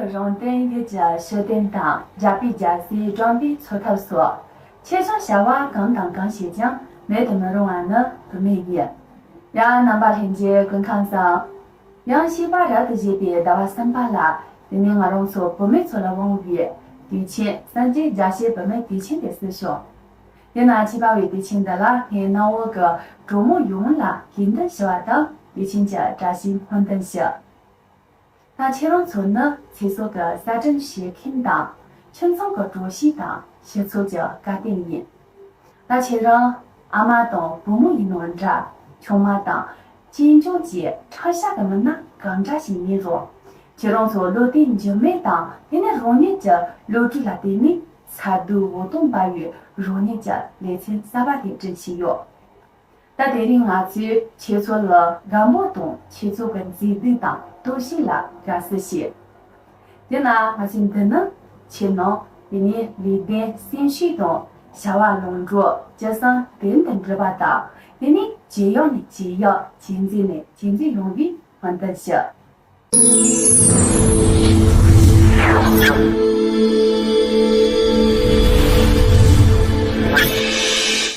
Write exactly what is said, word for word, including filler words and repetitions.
རང་བསྟན་ཡུལ་གྱི་ཕྱི་བསྟན་དང་རྒྱ་པའི་རྒྱལ་སྲས་བཀྲོངས་པའི་འཚོ་ཐབས་སོགས། ཆེ་ཆུང་བྱ་བ་གང་དང་གང་བྱེད་ཀྱང་མེད་དུ་མི་རུང་བ་ནི་བུད་མེད་ཡིན། ཡང་རྣམ་པ་ལྷན་རྒྱས་སྐུ་ཁམས་བཟང་། ཡང་བྱིས་པ་རབ་ཏུ་བཞད་པའི་ཟླ་བ་གསུམ་པ་ལ། དེ་ནས་ང་རང་ཚོ་བུད་མེད་ཚོ་ལ་དབང་བའི་དུས་ཆེན་སངས་རྒྱས་རྒྱལ་བྱེད་བུད་མེད་དུས་ཆེན་དེ་བསུ་བྱུང་། དེ་ན་ཆེས་དཔའ་བའི་དུས་ཆེན་འདི་ལ་ངས་གནའ་བོ་གི་གྲོགས་མོ་ཡོངས་ལ་དགའ་འདུན་ཞུ་བ་དང་དུས་ཆེན་གྱི་བཀྲ་ཤིས་སྨོན་འདུན་ཞུ། ད་ཁྱེད་རང་ཚོ་ནི་ཚེ་སྲོག་གི་གསར་སྐྲུན་བྱེད་མཁན་དང་ཁྱིམ་ཚང་གི་གྲོགས་ཤིག་དང་སྤྱི་ཚོགས་ཀྱི་བཀའ་བསྟན་ཡིན། ད་ཁྱེད་རང་ཨ་མ་དང་བུ་མོ་ཡིན་ནོ་འདྲ། ཆུང་མ་དང་གཅེན་གཅུང་བཅས་ཕྲ་ཤ་གི་མི་སྣ་གང་འདྲ་ཞིག་ཡིན་རུང་། ཁྱེད་རང་ཚོ་བློ་གཏད་འཇོན་མེད་དང་དེ་ནས་རང་ཉིད་ཀྱི་བློ་གྲོས་ལ་བརྟེན་ནས་ས་རྡུལ་འོ་དོད་འབར་བའི་རང་ཉིད་ཀྱི་ལེ་ཚན་གསར་པ་དེ་བསྐྲུན་བཞིན་ཡོད། ད་དེ་རིང་ང་ཚོས་ཁྱེད་ཚོ་ལ་རྒན་པོ་དང་ཁྱེད་ཚོ་གི་མཛེས་སྡུག་དང་སྟོབས་ཤུགས་ལ་དགའ་བསུ་བྱེད། དེ་ན་ང་ཚོས་འདི་ནི་ཁྱེད་ནང་དེ་ནས་ལུས་ལྡན་སེམས་ཤུགས་དང་བྱ་བ་ལམ་འགྲོ་ཇི་བསམ་དོན་དུ་འགྲུབ་པ་དང་དེ་ནས་ཇེ་ཡག་ནས་ཇེ་ཡག་ཇེ་མཛེས་ནས་ཇེ་མཛེས་ཡོང་བའི་སྨོན་འདུན་ཞུ།